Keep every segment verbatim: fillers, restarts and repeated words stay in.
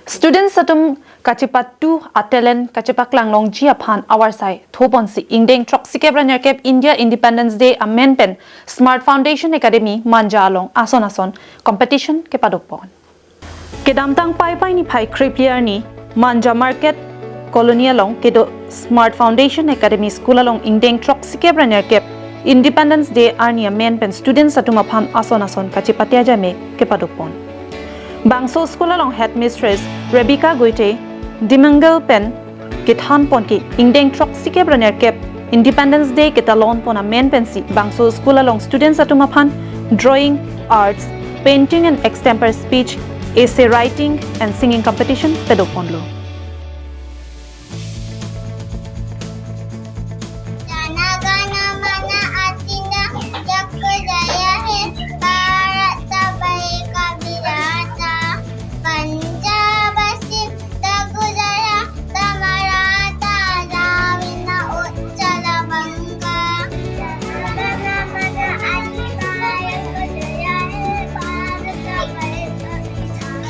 Students atum kachepatu a-talent kachepaklang longji aphan avarsai thoponsi ingdeng throksi kep ra nerkep India Independence Day amen pen Smart Foundation Academy Manja along ason ason competition kepadopon. Kedamtang Paipai niphai krepli arni Manja Market Colony along kedo Smart Foundation Academy School along ingdeng throksi kep ra nerkep Independence Day arni amen pen students atum aphan ason ason kachepate ajame kepadopon. Bangso school along headmistress Rebecca Guite Dimangal pen kethanpon ke ingdeng throksi kep ra nerkep Independence Day ketalonpon amen pensi bangso school along students atum aphan drawing, arts, painting and extempore speech, essay writing and singing competition pedoponlo. Jana Gana Mana अधिनायक जय हे भारत सबके विधाता, पंजाब सिंध गुजरात मराठा द्राविड़ उत्कल बंग। जनगणमन अधिनायक जय हे भारत सबके विधाता।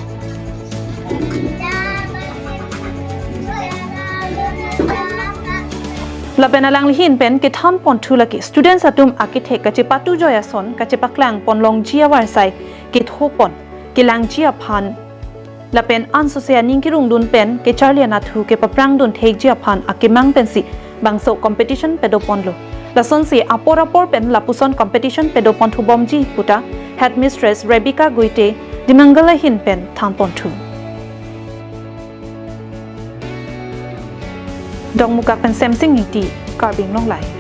Lapen alangli ahin pen kethanponthu lake students atum akethe kachepatu joi ason kachepaklang ponlongji avarsai kethopon kelangji aphan lapen ansose aning kerungdun pen kecharli anatthu kepaprangdun thekji aphan akemang pensi bangso competition pedoponlo. Lasonsi apor apor pen lapuson competition pedoponthubomji puta headmistress Rebecca Guite Dimangal ahin pen thanponthu. Dongmukak pen Semsing Ingti, Karbi Anglong Live.